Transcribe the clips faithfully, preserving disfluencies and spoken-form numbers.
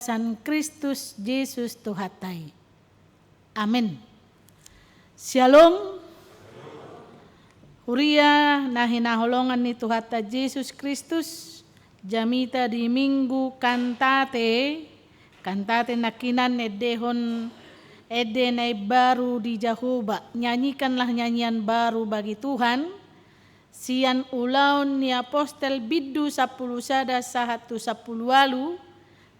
San Kristus Jesus Tuhanta i. Amen. Syalom. Huria na hinaholongan ni Tuhanta Jesus Kristus, jamita di Minggu Kantate, Kantate nangkinan endehon ende na imbaru di Jahowa, nyanyikanlah nyanyian baru bagi Tuhan, sian Ulaon ni Apostel bindu sampulu sada sahat tu sampulu ualu,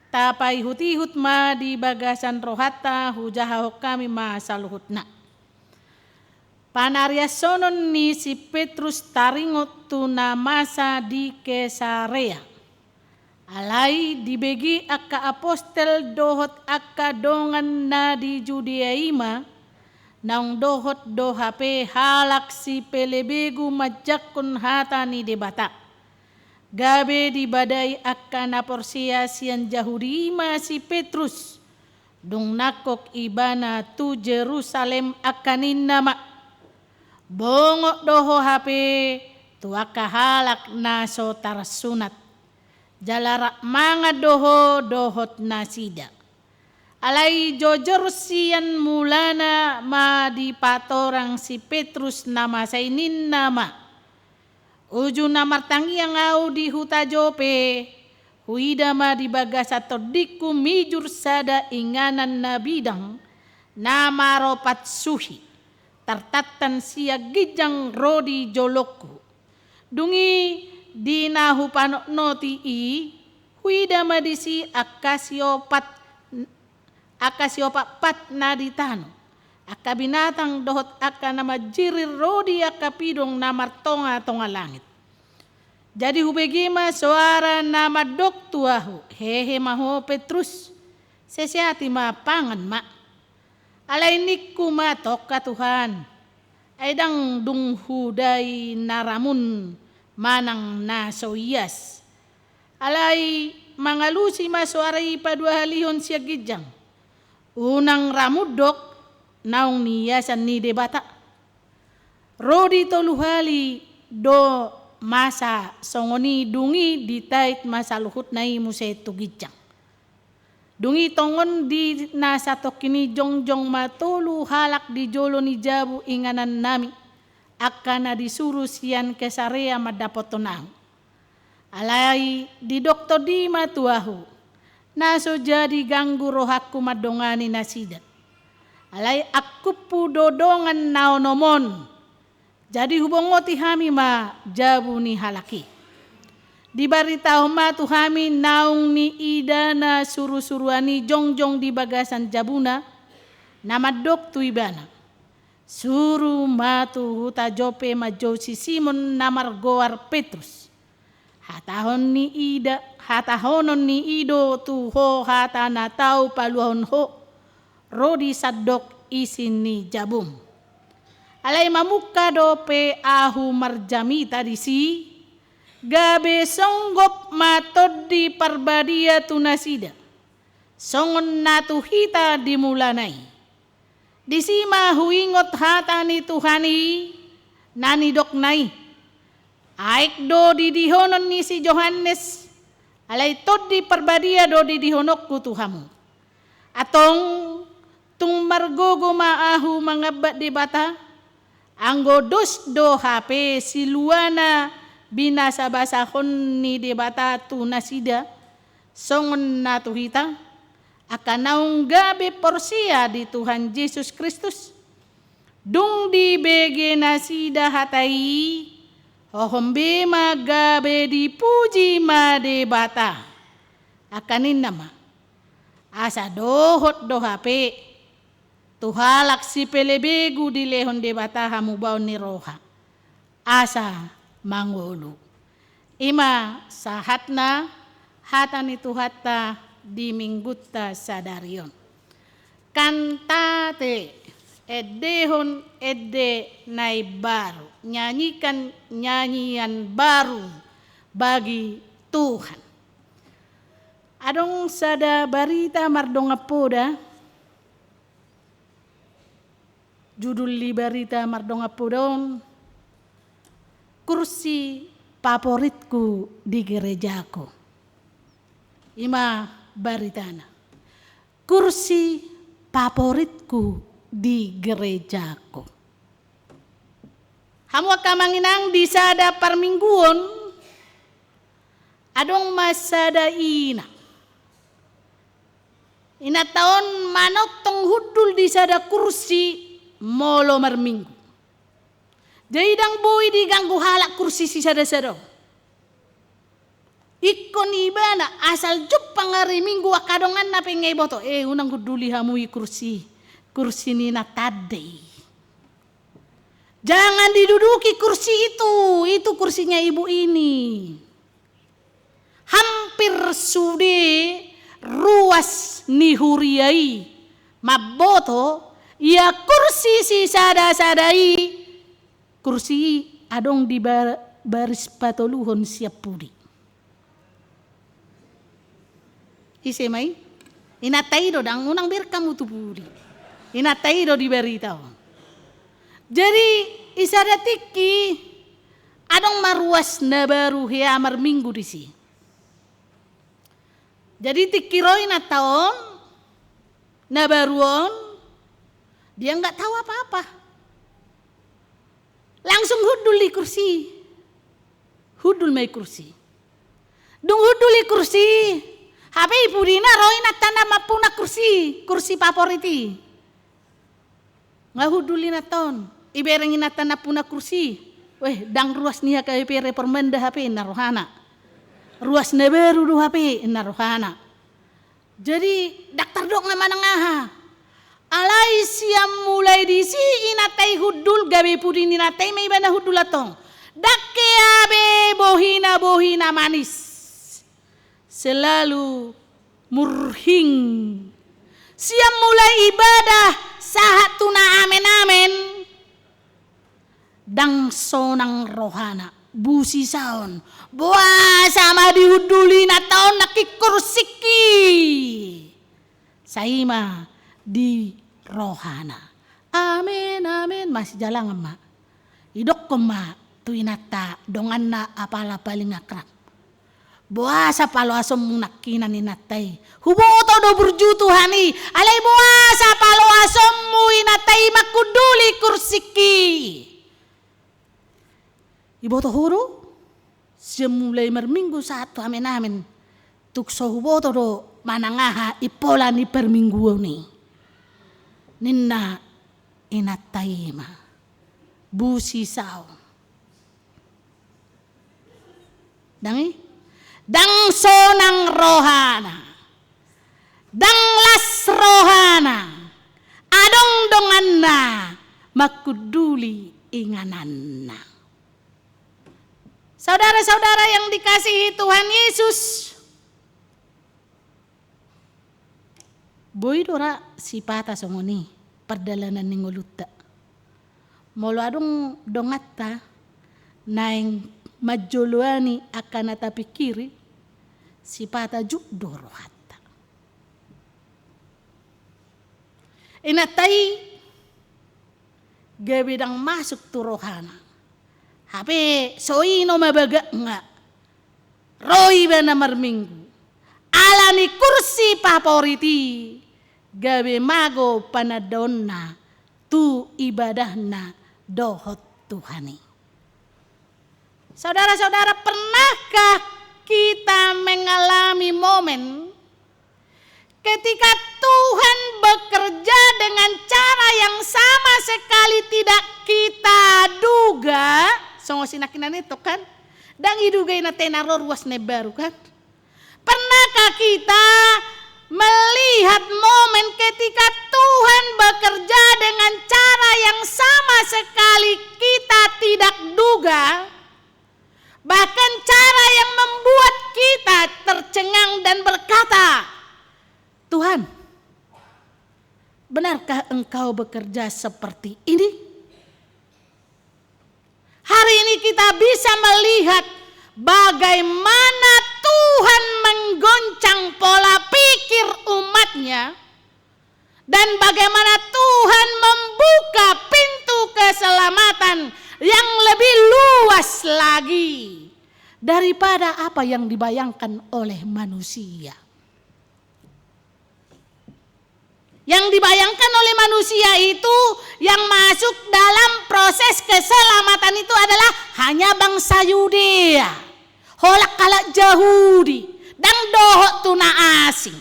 tapaihut-ihut ma di bagasan rohanta, hujahahon hami ma saluhutna. Panariashonon ni si Petrus taringot tu na masa di Kesarea. Alai dibege angka apostel dohot angka dongan na di Judea i ma, naung dohot do hape halak sipelebegu manjangkon hata ni Debata. Gabe dibadai angka na porsea sian Jahudi i ma si Petrus, dung nangkok ibana tu Jerusalem, angka ninna ma: Bongot do ho hape tu angka halak na so tarsunat, jala rap mangan do ho dohot nasida. Alai jojor sian mulana ma dipatorang si Petrus na masa i, ninna ma: Uju na martangiang ahu di huta Jope, huida ma di bagasan tondingku mijur sada inganan na bidang, na maropat suhi, tartantan sian ginjang ro di jolongku. Dung i, di na hupanotnoti i, huida ma disi angka siopat, angka siopatpat na di tano, angka binatang dohot angka na manjirir ro di angka pidong na martonga-tonga langit. Jadi hubege ma soara na mandok tu ahu: Hehe ma ho, Petrus, sesehati ma, pangan ma. Alai ningku ma: Tongka, Tuhan, ai ndang dung hudai na ramun manang na so ias. Alai mangalusi ma soara i paduahalihon sian ginjang: Unang ramun dok, naung niasan ni Debata. Ro di tolu hali do masa songon i, dung i ditait ma saluhutna i muse tu ginjang. Dung i tongon di na satongkin i jongjong ma tolu halak di jolo ni jabu inganannami, angka na disuru sian Kesarea mandapothon ahu. Alai didok tondi ma tu ahu, na so jadi ganggu rohangku mandongani nasida. Alai angkuphu do dongan na onom on. Jadi hubongoti hami ma jabu ni halak i. Dibaritahon ma tu hami naung niida na surusuruan i jongjong di bagasan jabuna, na mandok tu ibana: Suru ma tu huta Jope manjou si Simon na margoar Petrus. Hatahon ni i da, hatahonon ni i do tu ho hata na tau paluahon ho, ro di sandok isi ni jabum. Alai mamungka dope ahu marjamita disi, gabe songgop ma Tondi Parbadia tu nasida, songon na tu hita di mulana i. Disi ma huingot hata ni Tuhan i, na nidokna i: Aek do didihonon ni si Johannes, alai Tondi Parbadia do didihononku tu hamu. Antong, tung margogo ma ahu mangambat Debata, anggo dos do hape siluana binasabasahon ni Debata tu nasida, songon na tu hita, angka naung gabe porsea di Tuhan Jesus Kristus. Dung dibege nasida hata i, hohom be ma gabe dipuji ma Debata. Angka ninna ma: Asa dohot do hape tu halak sipelebegu dilehon Debata hamubaon ni roha, asa mangolu. I ma sahatna hata ni Tuhanta di Minggunta sadari on. Kantate, endehon ende na imbaru, nyanyikan nyanyian baru bagi Tuhan. Adong sada barita mardongan poda, judul ni barita mardongan poda on: Kursi Favoritku di Gerejaku. I ma baritana. Kursi favoritku di gerejaku. Hamu angka amang inang, di sada parmingguon adong ma sada ina. Inanta on manongtong hundul di sada kursi molo marminggu. Jadi ndang boi diganggu halak kursi sisada-sada on. Ingkon ibana asal jumpang ari Minggu angka donganna pe nga iboto, "Eh, unang hunduli hamu i kursi, kursi ni na tande i. Jangan diduduki kursi itu, itu kursinya ibu ini." Hampir sude ruas ni huria i mamboto ia kursi sisada-sada i, kursi i adong di ba-, baris patoluhon sian pudi. Ise ma i? Inanta i do, ndang unang bereng hamu tu pudi. Inanta i do di barita on. Jadi, di sada tingki, adong ma ruas na baru hea marminggu disi. Jadi, tingki ro inanta on, na baru on, dia nggak tahu apa-apa. Langsung hundul di kursi. Hundul ma i kursi. Dung hundul i kursi, hape i pudina ro inanta na mampunang kursi, kursi favorit i. Nga hundul inanta on, ibereng inanta na punang kursi. "Weh, ndang ruas ni H K B P Reformanda hape," ninna rohana. "Ruas na baru do hape," ninna rohana. Jadi, ndang tardok na manang aha. Alai sian mulai disi inanta i hundul, gabe pudi ni inanta i ma ibana hundul antong. Ndang hea be bohina, bohina manis. Selalu murhing. Sian mulai ibadah sahat tu na amen-amen. Ndang sonang rohana, busisaon. Boasa ma dihunduli inanta on nangkin kursingki? Sai ma di rohana. Amen, amen, masijalangan ma. Idokkon ma tu inanta donganna apala paling akrab. Boasa paloasonmu nangkinan inanta i? Huboto do burju Tuhan i, alai boasa paloasonmu inanta i manghunduli kursingki? Iboto ho do, sian mulai marminggu sahat tu amen-amen, tung so huboto do manang aha impola ni parmingguon i. Ninna inanta i ma. Busisaon. Ndang i? Ndang sonang rohana. Ndang las rohana. Adong donganna manghunduli ingananna. Saudara-saudara yang dikasihi Tuhan Yesus, boi do ra sipata songon i pardalanan ni ngolunta. Molo adong donganta naeng manjoloani angka na tapingkiri, sipata juk do rohanta. Inanta i gabe ndang masuk tu rohana. Hape so ino ma bagakna. Ro ibana marminggu. Ala ni kursi favorit i, gabe mago panandaonna tu ibadahna dohot Tuhan i. Saudara-saudara, pernahkah kita mengalami momen ketika Tuhan bekerja dengan cara yang sama sekali tidak kita duga? Songon si nangkinan i tong kan? Ndang iduga inanta i na ro ruas na imbaru kan? Pernahkah kita melihat momen ketika Tuhan bekerja dengan cara yang sama sekali kita tidak duga? Bahkan cara yang membuat kita tercengang dan berkata, "Tuhan, benarkah Engkau bekerja seperti ini?" Hari ini kita bisa melihat bagaimana Tuhan menggoncang pola pikir umat-Nya dan bagaimana Tuhan membuka pintu keselamatan yang lebih luas lagi daripada apa yang dibayangkan oleh manusia. Yang dibayangkan oleh manusia itu, yang masuk dalam proses keselamatan itu adalah hanya bangsa Yudea, halak-halak Jahudi, ndang dohot tu na asing.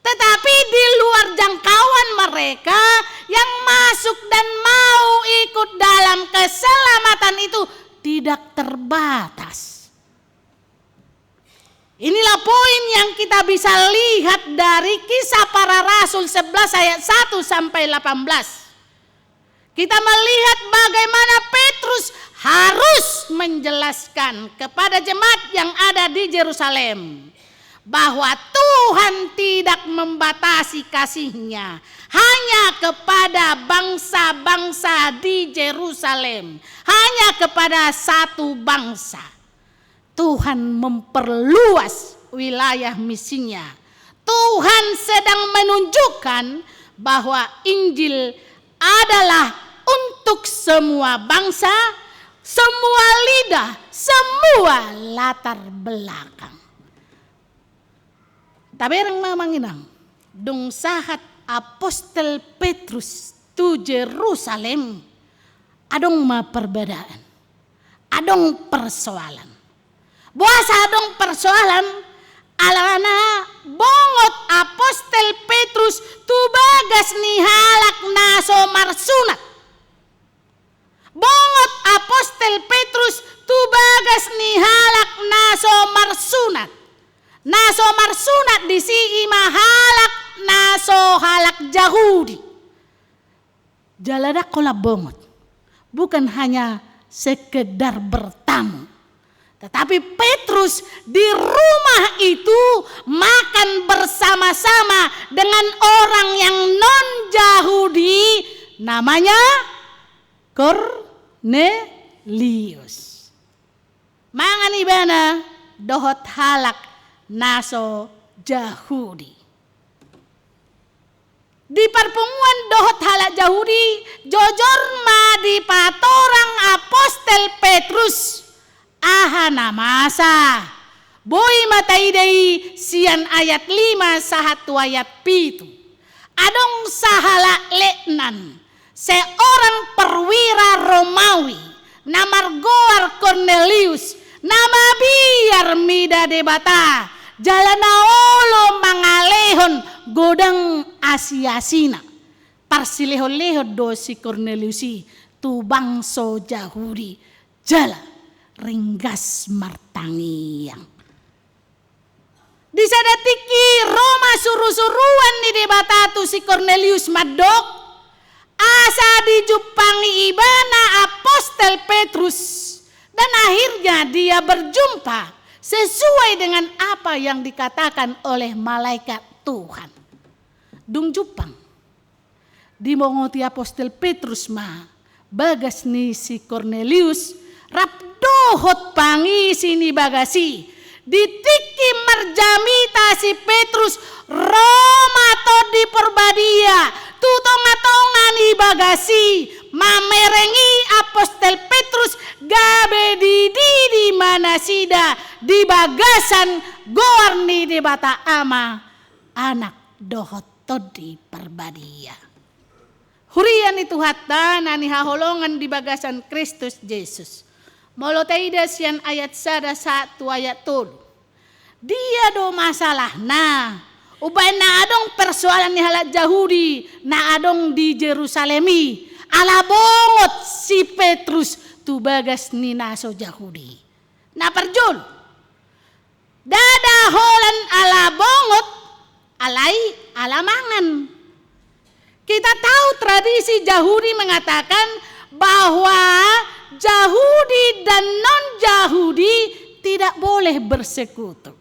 Tetapi di luar jangkauan mereka, yang masuk dan mau ikut dalam keselamatan itu tidak terbatas. Inilah poin yang kita bisa lihat dari Kisah Para Rasul sebelas ayat satu sampai delapan belas. Kita melihat bagaimana Petrus harus menjelaskan kepada jemaat yang ada di Jerusalem bahwa Tuhan tidak membatasi kasih-Nya hanya kepada bangsa-bangsa di Jerusalem, hanya kepada satu bangsa. Tuhan memperluas wilayah misinya. Tuhan sedang menunjukkan bahwa Injil adalah untuk semua bangsa, semua lidah, semua latar belakang. Tabereng ma amang inang, dung sahat apostel Petrus tu Jerusalem, adong ma perbedaan, adong persoalan. Boasa adong persoalan? Alana bongot apostel Petrus tu bagas ni halak na so marsunat. Bongot apostel Petrus tu bagas ni halak na so marsunat. Na so marsunat disi i ma halak na so halak Jahudi. Jala ndang holan bongot, bukan hanya sekedar bertamu. Tetapi Petrus di rumah itu makan bersama-sama dengan orang yang non-Jahudi, namanya Kornelius. Mangan ibana dohot halak na so Jahudi. Di parpunguan dohot halak Jahudi, jojor ma dipatorang apostel Petrus aha na masa. Boi ma taida i sian ayat lima sahat tu ayat pitu. Adong sahalak letnan, seorang perwira Romawi, na margoar Kornelius, na mabiar mida Debata, jala na olo mangalehon godang asi-asina. Parsilehon-lehon do si Kornelius i tu bangso Jahudi, jala ringgas martangiang. Di sada tingki ro ma suru-suruan ni Debata tu si Kornelius mandok, asa dijumpangi ibana apostel Petrus, dan akhirnya dia berjumpa sesuai dengan apa yang dikatakan oleh malaikat Tuhan. Dung jumpang, dimongoti apostel Petrus ma bagas ni si Kornelius rap dohot pangisi ni bagas i. Di tingki marjamita si Petrus, ro ma Tondi Parbadia tu tonga-tonga ni bagas i, mamereng i apostel Petrus, gabe dididi ma nasida di bagasan goar ni Debata Ama, Anak dohot Tondi Parbadia. Huria ni Tuhanta na hinaholongan di bagasan Kristus Jesus. Molo taida sian ayat sada sahat tu ayat tolu. Dia do masalahna? Umbahen na adong persoalan ni halak Jahudi na adong di Jerusalem i, ala bongot si Petrus tu bagas ni na so Jahudi. Na parjolo, ndada holan ala bongot, alai ala mangan. Kita tahu tradisi Jahudi mengatakan bahwa Jahudi dan non-Jahudi tidak boleh bersekutu.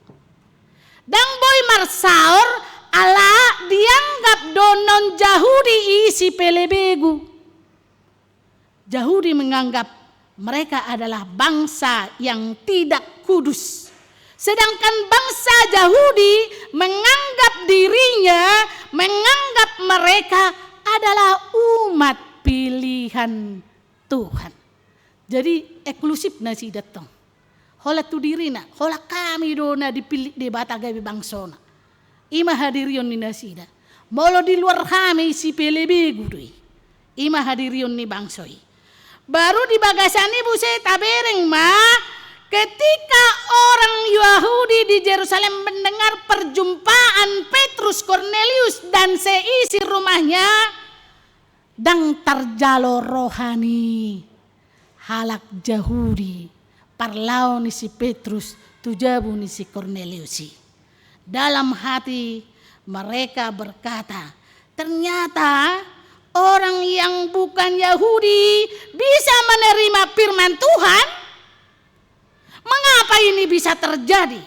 Ndang boi marsaor ala dianggap do non-Jahudi i sipelebegu. Jahudi menganggap mereka adalah bangsa yang tidak kudus. Sedangkan bangsa Jahudi menganggap dirinya, menganggap mereka adalah umat pilihan Tuhan. Jadi eksklusif nasida tong. Holan tu dirina, holan hami do na dipillit Debata gabe bangsona. I ma hadirion ni nasida. Molo di luar hami sipelebegu do i. I ma hadirion ni bangso i. Baru di bagasan i muse tabereng ma, ketika orang Yahudi di Jerusalem mendengar perjumpaan Petrus, Kornelius, dan seisi rumahnya, ndang tarjalo roha ni halak Jahudi parlao ni si Petrus tu jabu ni si Kornelius i. Dalam hati mereka berkata, "Ternyata orang yang bukan Yahudi bisa menerima firman Tuhan? Mengapa ini bisa terjadi?"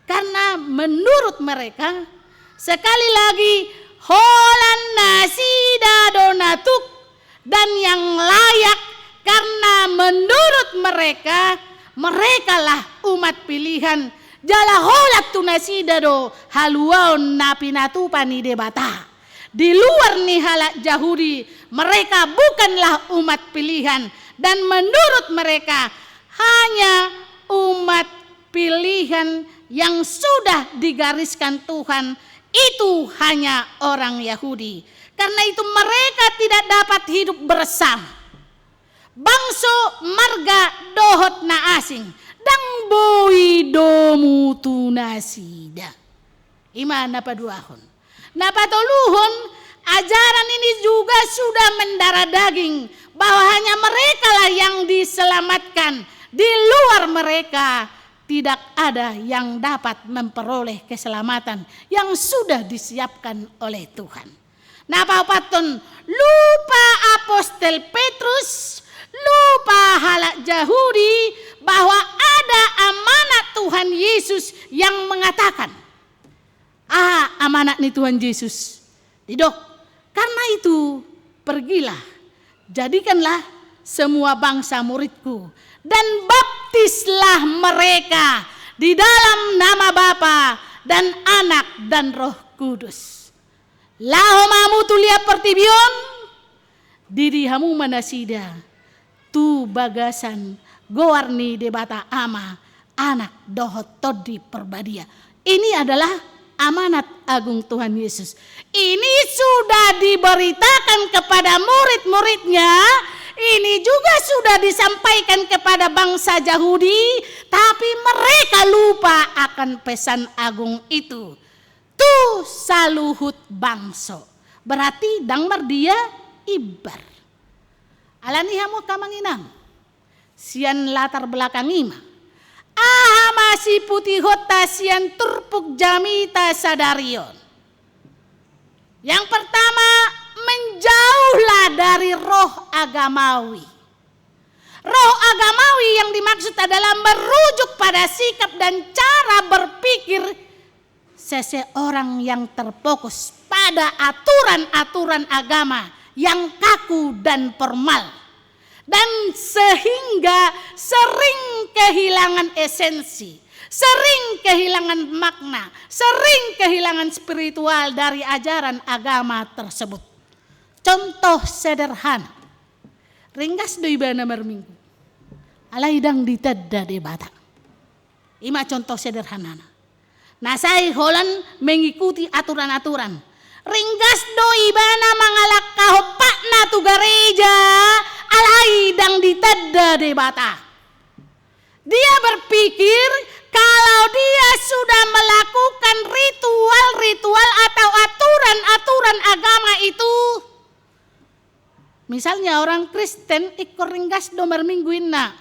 Karena menurut mereka, sekali lagi, holan nasida do na tuk dan yang layak, karena menurut mereka, merekalah umat pilihan, jala holan tu nasida do haluaon na pinatupa ni Debata. Di luar ni halak Jahudi, mereka bukanlah umat pilihan, dan menurut mereka, hanya umat pilihan yang sudah digariskan Tuhan itu hanya orang Yahudi. Karena itu mereka tidak dapat hidup bersama. Bangso, marga dohot na asing, ndang boi domu tu nasida. I ma na paduahon. Na patoluhon, ajaran ini juga sudah mendarah daging, bahwa hanya merekalah yang diselamatkan. Di luar mereka, tidak ada yang dapat memperoleh keselamatan yang sudah disiapkan oleh Tuhan. Na paopathon, lupa apostel Petrus, lupa halak Jahudi, bahwa ada amanat Tuhan Yesus yang mengatakan, aha amanat ni Tuhan Yesus? Didok, "Karena itu, pergilah, jadikanlah semua bangsa muridku, dan baptislah mereka di dalam nama Bapa dan Anak dan Roh Kudus." Laho ma hamu tu liat portibi on, diri hamu ma nasida tu bagasan goar ni Debata Ama, Anak dohot Tondi Parbadia. Ini adalah amanat agung Tuhan Yesus. Ini sudah diberitakan kepada murid-muridnya, ini juga sudah disampaikan kepada bangsa Yahudi, tapi mereka lupa akan pesan agung itu. Tu saluhut bangso. Berarti ndang mardia imbar. Alani i hamu angka amang inang, sian latar belakang i ma, aha ma siputihonta sian turpuk jamita sadari on? Yang pertama, menjauhlah dari roh agamawi. Roh agamawi yang dimaksud adalah merujuk pada sikap dan cara berpikir seseorang yang terfokus pada aturan-aturan agama yang kaku dan formal, dan sehingga sering kehilangan esensi, sering kehilangan makna, sering kehilangan spiritual dari ajaran agama tersebut. Contoh sederhana, ringgas do ibana marminggu, alai ndang ditanda Debata. I ma contoh sederhanana. Na sai holan mengikuti aturan-aturan. Ringgas do ibana mangalangkahon patna tu gareja, alai ndang ditanda Debata. Dia berpikir kalau dia sudah melakukan ritual-ritual atau aturan-aturan agama itu, misalnya orang Kristen ingkon ringgas do marminggu inna,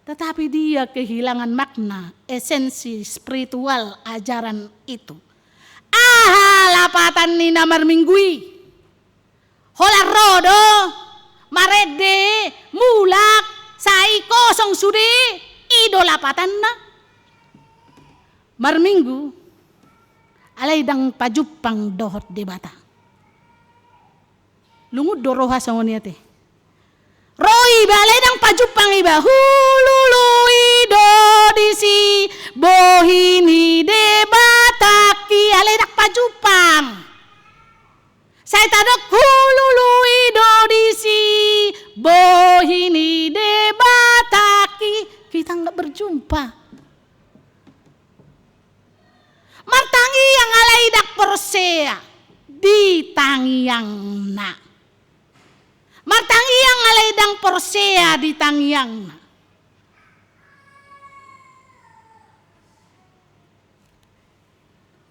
tetapi dia kehilangan makna, esensi spiritual ajaran itu. Aha lapatan ni na marminggu i? Holan ro do, marende, mulak, sai kosong sude, i do lapatanna. Marminggu, alai ndang pajumpang dohot Debata. Lungun do roha songon i ate. Ro iba, alai ndang pajumpang iba. Hulului do disi bohi ni Debatangki, alai ndang pajumpang. Sai tadok hulului do disi bohi ni Debatangki. Kita nggak berjumpa. Martangiang Martangiang alai ndang porsea di tangiangna. Martangiang alai ndang porsea di tangiangna.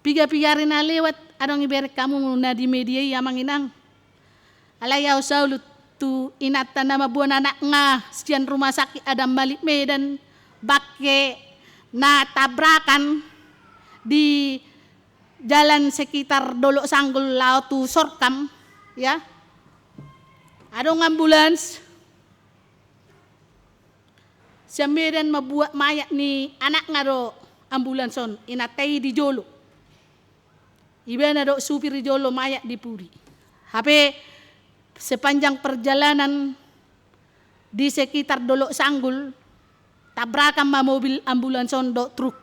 Piga-piga ari na lewat, adong ibereng hamu na di media i, amang inang. Alai ahu salut tu inanta na mamboan anakna sian Rumah Sakit Adam Malik Medan, bangke na tabrakan di jalan sekitar Dolok Sanggul laho tu Sorkam, ya. Adong ambulans sian Medan mambuat mayat ni anakna do ambulans on, inanta i di jolo. Ibana do supir di jolo, mayat di pudi. Hape sepanjang perjalanan di sekitar Dolok Sanggul, tabrakan ma mobil ambulans on dohot truk.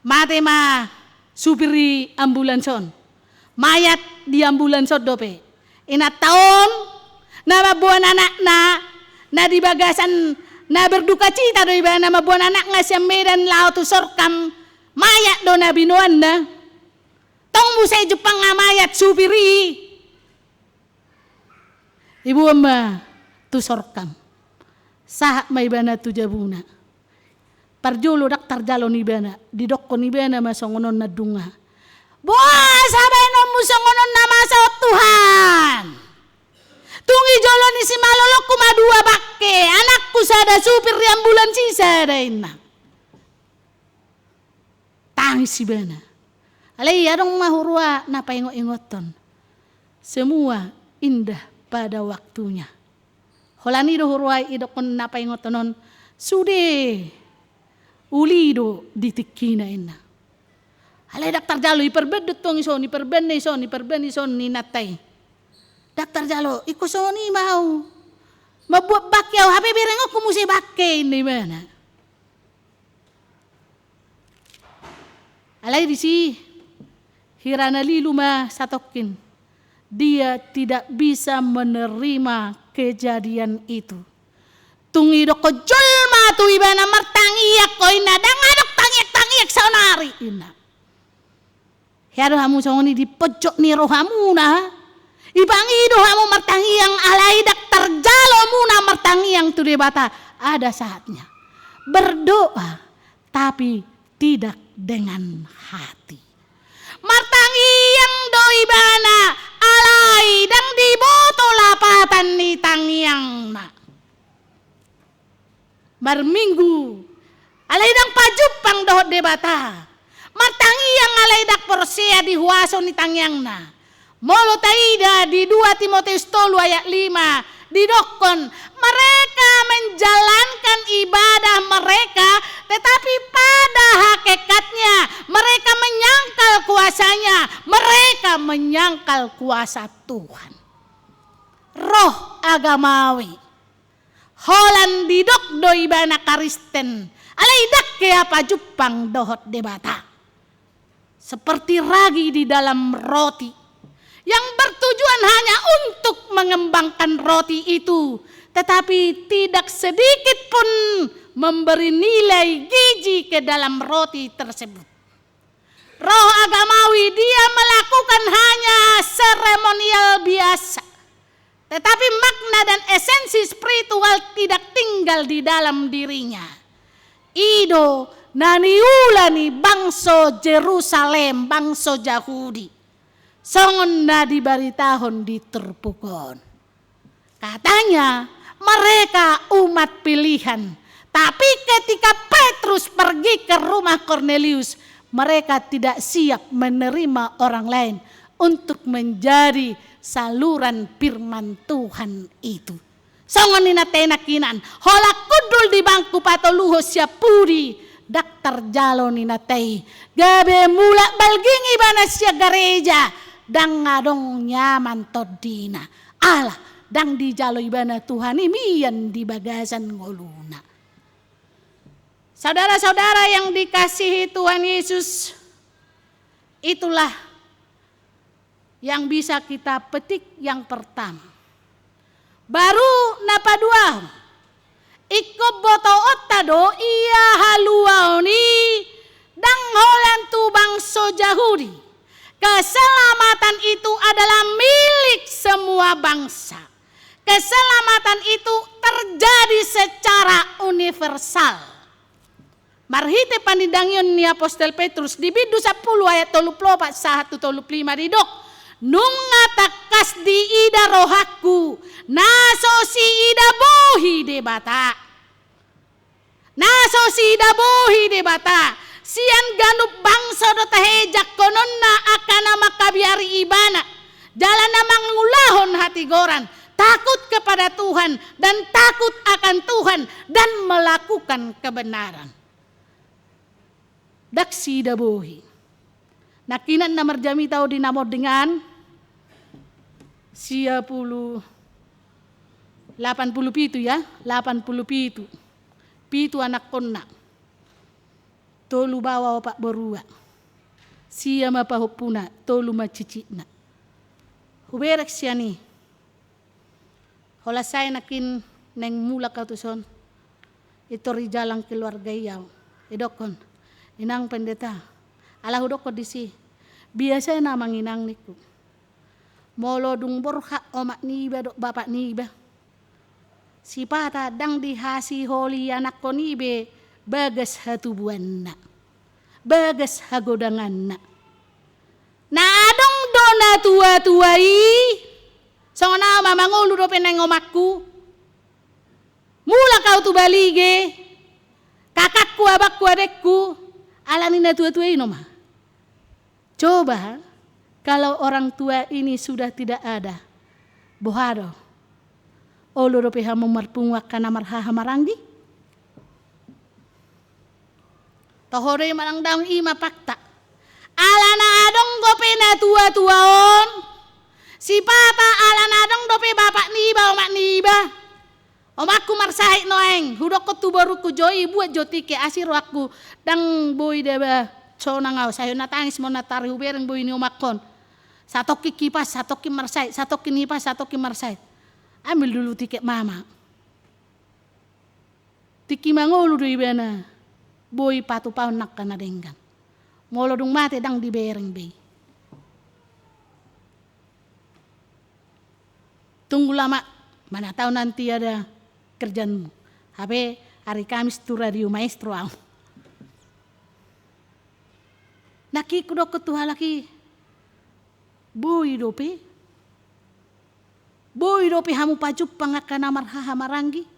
Mate ma supir ni ambulans on. Mayat di ambulans on dope. Inanta on na mamboan anakna, na di bagasan na berdukacita do ibana mamboan anakna sian Medan laho tu Sorkam, mayat do na binoanna. Tong muse jumpang na mayat supir i. Diboan ma tu Sorkam. Sahat ma ibana tu jabuna. Parjolo ndang tarjalo ibana, didokkon ibana ma songon on na dungga. Boasa baenonmu songon on na masa on, Tuhan? Tung di jolo ni simalolongku ma dua bangke, anakku sada supir di ambulans i sada, inna. Tangis ibana. Alai adong ma huroa na paingot-ingothon. Semua indah pada waktunya. Holan i do huroa i didokkon na paingothon on, sude uli do di tingkina, inna. Alai ndang tarjalo, iperban do tong dison, iperban dison, iperban dison inanta i. Ndang tarjalo, ingkon songon i ma ahu. Mambuat bangke ahu, hape berengonku muse bangke, inna ibana. Alai disi hira na lilu ma satongkin. Dia tidak bisa menerima kejadian itu. Tung didokkon jolma tu ibana, martangiang ho, inna, ndang adong tangiang-tangiang saonari, inna. Hea do hamu songon i di pojok ni rohamuna. Dipangido hamu martangiang, alai ndang tarjalo muna martangiang tu Debata. Ada saatnya. Berdoa, tapi tidak dengan hati. Martangiang do ibana, alai ndang diboto lapatan ni tangiangna. Marminggu, alai ndang pajumpang dohot Debata. Martangiang alai ndang porsea di huaso ni tangiangna. Molo taida di dua Timoteus tolu ayat lima, didokkon, mereka menjalankan ibadah mereka, tetapi pada hakikatnya mereka menyangkal kuasanya, mereka menyangkal kuasa Tuhan. Roh agamawi. Holan didok do ibana Kristen, alai ndang hea pajumpang dohot Debata. Seperti ragi di dalam roti, yang bertujuan hanya untuk mengembangkan roti itu, tetapi tidak sedikit pun memberi nilai gizi ke dalam roti tersebut. Roh agamawi, dia melakukan hanya seremonial biasa. Tetapi makna dan esensi spiritual tidak tinggal di dalam dirinya. I do na niula ni bangso Jerusalem, bangso Jahudi. Songon na dibaritahon di turpuk on. Katanya, mereka umat pilihan. Tapi ketika Petrus pergi ke rumah Kornelius, mereka tidak siap menerima orang lain untuk menjadi saluran firman Tuhan itu. Songon i nangkiningan, holan hundul di bangku patoluhon sian pudi, ndang tarjalo ninna i. Gabe mulak balging ibana sian gareja, ndang adong nyaman tondina. Ala, ndang dijalo ibana Tuhan i mian di bagasan ngoluna. Saudara-saudara yang dikasihi Tuhan Yesus, itulah yang bisa kita petik yang pertama. Baru na paduahon, ingkon botoonta do ia haluaon i Ndang holan tu bangso Jahudi. Keselamatan itu adalah milik semua bangsa. Keselamatan itu terjadi secara universal. Marhite panindangion ni apostel Petrus di bindu sampulu ayat tolu pulu opat sahat tu tolu pulu lima didok, nunga tangkas diida rohangku na so siida bohi Debata. Na so siida bohi Debata, sian ganup bangso do tahe jangkononna angka na mangkabiari ibana, jala na mangulahon hatigoran, takut kepada Tuhan, dan takut akan Tuhan, dan melakukan kebenaran. Ndang siida bohi. Nangkinan na marjamita on di na monding an, sia pulu, lapan pulu pitu ya, lapan pulu pitu. Pitu anakkonna. Tolu baoa opat borua. Sia ma pahompuna, tolu ma cicitna. Hubereng sian i. Holan sai nangkin naeng mulak au tuson. Pintor dijalang keluarga i au. Didokkon, inang pendeta. Ala hudokkon disi. Biasa na amang inang ningku. Molo dung borhat omak niba dohot bapak niba, sipata ndang dihasiholi anakkon i be bagas hatubuanna, bagas hagodanganna. Na adong do na tua-tua i, songon au ma mangolu dope naeng omakku. Mulak au tu balige, kakakku, abangku, adekku, ala ni na tua-tua i nama. Coba, kalau orang tua ini sudah tidak ada, boha do? Olo dope hamu marpungu angka na marhaha maranggi? Toho do i manang daong, i ma fakta. Ala na adong dope na tua-tua on, sipata ala na adong dope bapak niba, omak niba. Omakku marsahit nuaeng, hudokkon tu borungku, jo i buat jo tiket, asi rohangku, ndang boi deba sonang au, sai na tangis ma on, na tari hubereng boi ni omakkon. Satongkin hipas, satongkin marsahit, satongkin hipas, satongkin marsahit. Ambil dulu tiket mama. Tingki mangolu do ibana boi patupaon angka na denggan. Molo dung mate ndang dibereng be i. Tunggulah, Mak, mana tahu nanti ada kerjaanmu. Hape hari Kamis tu Radio Maestro au. Nangkin hudokkon tu halak i, boi dope, boi dope hamu pajumpang angka na marhaha maranggi.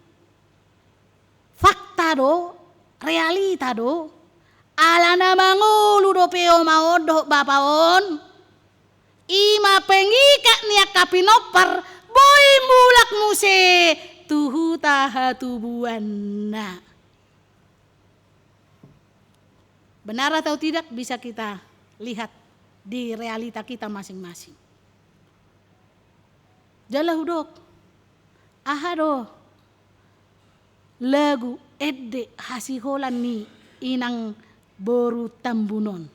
Fakta do, realita do, ala na mangolu dope oma on dohot bapa on, i ma pengikat ni angka pinompar, boi mulak muse tu huta hatubuanna. Benar atau tidak bisa kita lihat di realita kita masing-masing. Jala hudok, aha do lagu ende hasiholan ni inang boru Tambun on?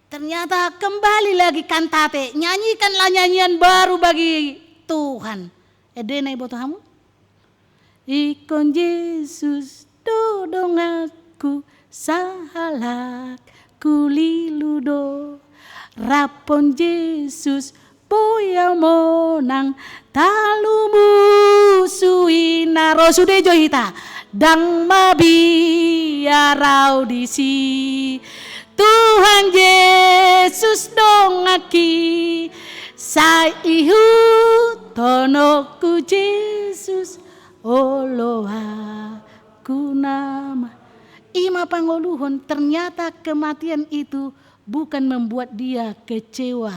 Ternyata kembali lagi Kantate, nyanyikanlah nyanyian baru bagi Tuhan. Endena iboto hamu? Ingkon Jesus do donganku, sahalak kulilu do. Raphon Jesus boi au monang, talu musu i na ro. Sude jo hita, ndang mabiar au disi. Tuhan Jesus donganki, sai ihuthononku Jesus, olo aku nama. I ma pangoluhon, ternyata kematian itu bukan membuat dia kecewa,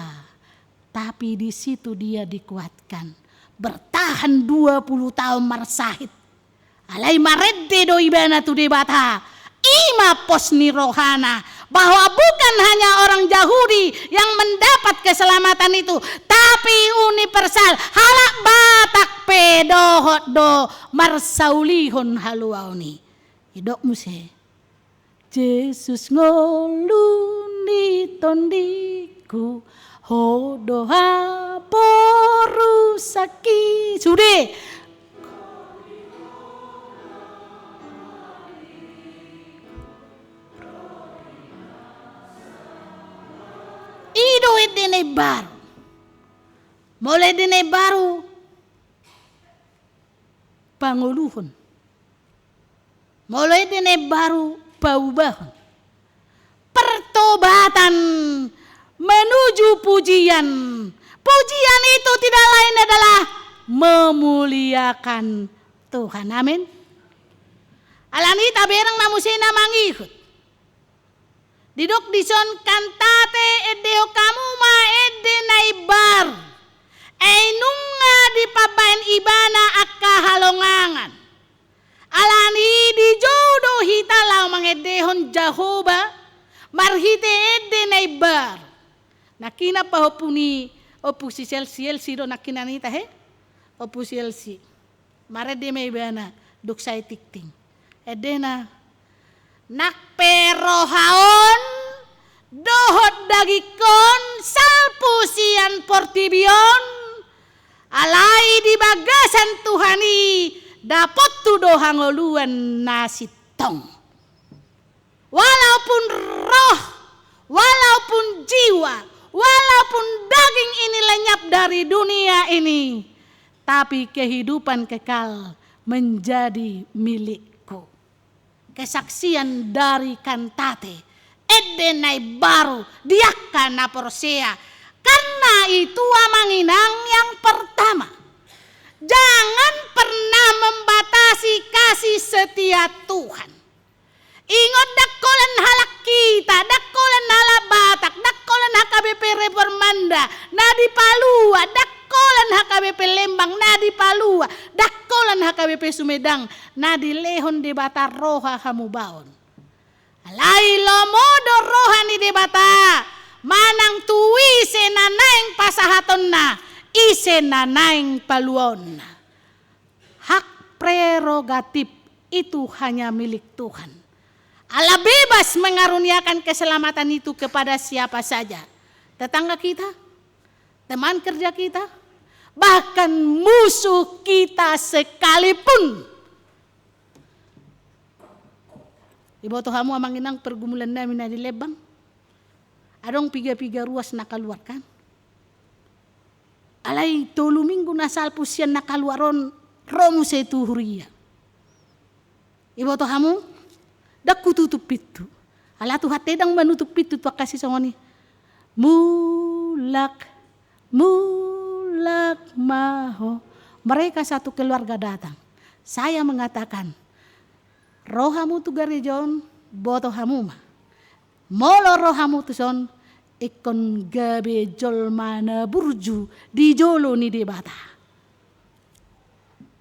tapi di situ dia dikuatkan. Bertahan dua puluh tahun marsahit. Alai marende do ibana tu Debata. I ma pos ni rohana, bahwa bukan hanya orang Jahudi yang mendapat keselamatan itu, tapi universal, halak Batak pe dohot do marsaulihon haluaon i. Didok muse, Jesus ngolu ni tondingku, Ho do haporusangki. Sude. ende na imbaru. Molo ende na imbaru, pangoluhon. Molo ende na imbaru, paubahon. Pertobatan menuju pujian. Pujian itu tidak lain adalah memuliakan Tuhan. Amin. Alani i taberang ma muse na mangihut. Didok dison, Kantate, endehon hamu ma ende na imbaru. Ai nunga dipambahen ibana angka halongangan. Alani i dijou do hita laho mangendehon Jahowa marhite ende na imbaru. Nangkinan pahompu ni ompu si Elsi, Elsi do nangkinan hita, he? Ompu si Elsi. Marende ma ibana, dung sae tingting. Endena, nang pe roha on, dohot dagingkon, salpu sian portibi on, alai di bagasan Tuhan i, dapothu do hangoluan na sintong. Walaupun roh, walaupun jiwa, walaupun daging ini lenyap dari dunia ini, tapi kehidupan kekal menjadi milikku. Kesaksian dari Kantate, ende na imbaru di angka na porsea. Karena itu, amang inang, yang pertama, jangan pernah membatasi kasih setia Tuhan. Ingot, ndang holan halak hita, ndang holan halak Batak, ndang holan H K B P Reformanda na dipalua, ndang holan H K B P Lembang na dipalua, ndang holan H K B P Sumedang na dilehon Debata roha hamubaon. Alai lomo do roha ni Debata, manang tu ise na naeng pasahatonna, ise na naeng paluaonna. Hak prerogatif itu hanya milik Tuhan. Allah bebas mengaruniakan keselamatan itu kepada siapa saja. Tetangga kita, teman kerja kita, bahkan musuh kita sekalipun. Iboto hamu, amang inang, pergumulan nami na di Lembang? Adong piga-piga ruas na kaluar, kan? Alai tolu minggu na salpu sian na kaluar on, ro muse tu huria. Iboto hamu? Ndang hututup pintu. Ala Tuhanta i ndang manutup pintu tu angka sisongon i. Mulak, mulak ma ho. Mereka satu keluarga datang. Saya mengatakan, ro hamu tu gareja on, boto hamu ma. Molo ro hamu tuson, ingkon gabe jolma na burju di jolo ni Debata.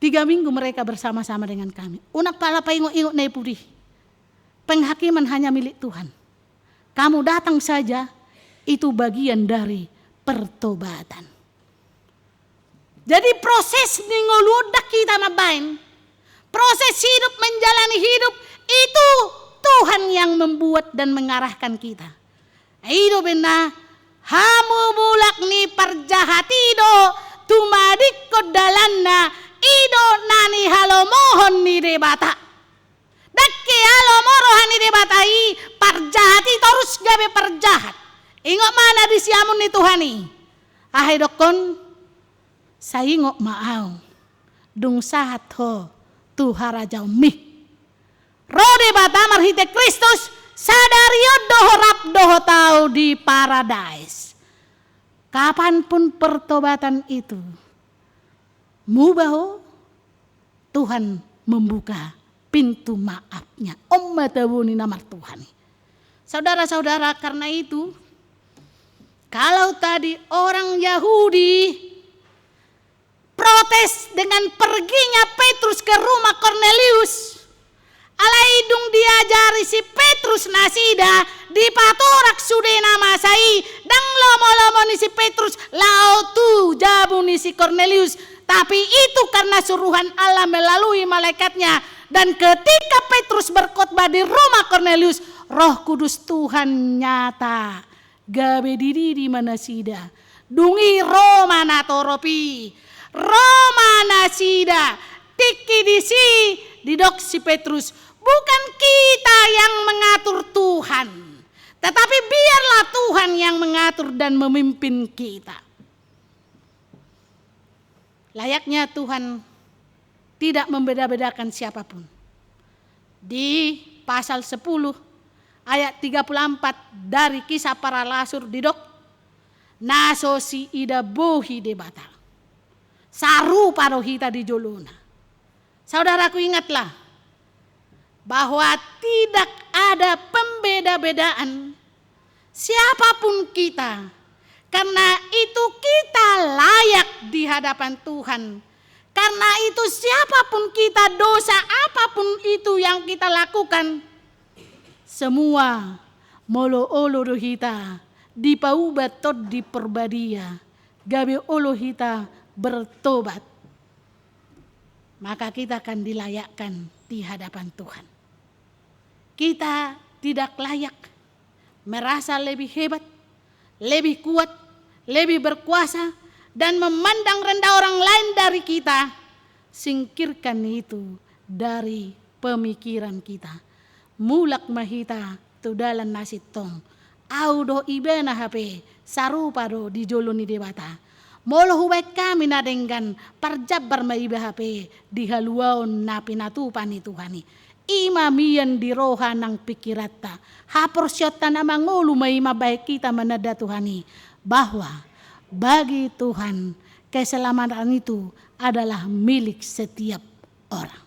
Tiga minggu mereka bersama-sama dengan kami. Unang pala paingot-ingot na i pudi. Penghakiman hanya milik Tuhan. Kamu datang saja, itu bagian dari pertobatan. Jadi proses ni ngolu on ndang hita mambaen. Proses hidup, menjalani hidup, itu Tuhan yang membuat dan mengarahkan kita. I do umbahen na, hamumulak ni parjahat i do tumadingkon dalanna, i do na nihalomohon ni Debata. Ndang ke alomo roha ni Debata i, parjahat i torus gabe parjahat. Ingot ma na di siamun ni Tuhan i. Aha didokkon? Sai ingot ma ahu, dung sahat ho tu harajaonmi. Ro Debata marhite Kristus, sadari on do ho rap dohot ahu di paradais. Kapanpun pertobatan itu muba ho, Tuhan membuka pintu maaf-Nya. On ma tabo ni na martuhan i. Saudara-saudara, karena itu, kalau tadi orang Yahudi protes dengan perginya Petrus ke rumah Kornelius, alai dung diajari si Petrus nasida, dipatorak sude na masa i, ndang lomo-lomo ni si Petrus laho tu jabu ni si Kornelius. Tapi itu karena suruhan Allah melalui malaikat-Nya. Dan ketika Petrus berkhotbah di rumah Kornelius, Roh Kudus Tuhan nyata gabe dididi ma nasida. Dung i ro ma natorop i. Ro ma nasida. Tingki disi didok si Petrus, "Bukan kita yang mengatur, Tuhan. Tetapi biarlah Tuhan yang mengatur dan memimpin kita. Layaknya Tuhan tidak membeda-bedakan siapapun. Di pasal sepuluh ayat tiga puluh empat dari Kisah Para Rasul didok, na so siida bohi Debata. Sarupa do hita di jolona. Saudaraku, ingatlah bahwa tidak ada pembeda-bedaan siapapun kita, karena itu kita layak di hadapan Tuhan. Karena itu siapapun kita, dosa apapun itu yang kita lakukan, semua molo olo do hita dipauba Tondi Porbadia, gabe olo hita bertobat, maka kita akan dilayakkan di hadapan Tuhan. Kita tidak layak merasa lebih hebat, lebih kuat, lebih berkuasa, dan memandang rendah orang lain dari kita. Singkirkan itu dari pemikiran kita. Mulak ma hita tu dalan na sintong. Ahu dohot ibana hape sarupa do di jolo ni Debata. Molo hubaen hami na denggan, parjambar ma iba hape di haluaon na pinatupa ni Tuhan i. I ma mian di roha nang pingkiranta. Haporseaonta na mangolu ma i mambahen hita mananda Tuhan i, bahwa bagi Tuhan keselamatan itu adalah milik setiap orang.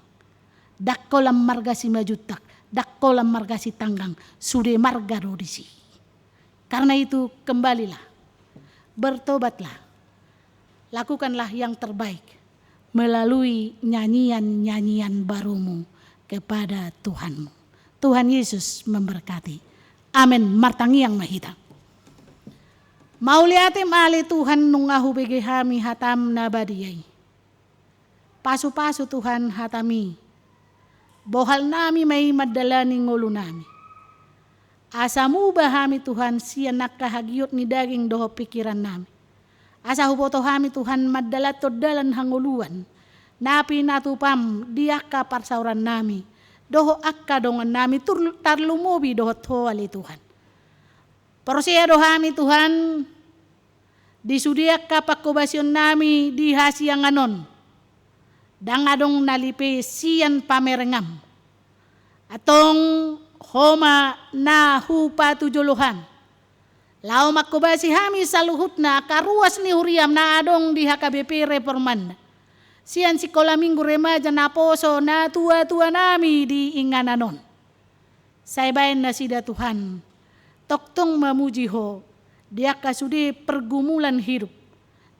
Ndang holan marga Simanjuntak, ndang holan marga Sitanggang, sude marga do disi. Karena itu, kembalilah, bertobatlah, lakukanlah yang terbaik melalui nyanyian-nyanyian barumu kepada Tuhanmu. Tuhan Yesus memberkati. Amen. Martangiang ma hita. Mauliate ma ale Tuhan, nunga hubege hami hatam na badia i. Pasu-pasu Tuhan hatami. Bohal nami ma i mandalani ngolu nami. Asa muba hami Tuhan sian angka hagiot ni daging dohot pingkiran nami. Asa huboto hami Tuhan mandalanhon dalan hangoluan na pinatupam di angka parsaoran nami dohot angka dongan nami tur-, tarlumobi dohot Ho ale Tuhan. Porsea do hami Tuhan, di sude angka panghobasion nami di hasiangan on, ndang adong na lipe sian pamerengam. Antong Ho ma na hupatujolo hami, laho manghobasi hami saluhutna angka ruas ni huriam na adong di H K B P Reformanda, sian sikola minggu remaja naposo natua-tua nami di inganan on. Sai baen nasida Tuhan tongtong mamuji Ho di angka sude pergumulan hidup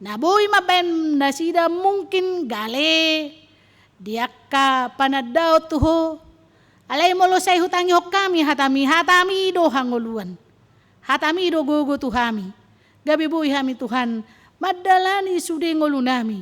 na boi mambaen nasida mungkin gale di angka panandaon tu Ho. Alai molo sai hutangihon hami hatami, hatami do hangoluan, hatami do gogo tu hami, gabe boi hami Tuhan mandalani sude ngolu nami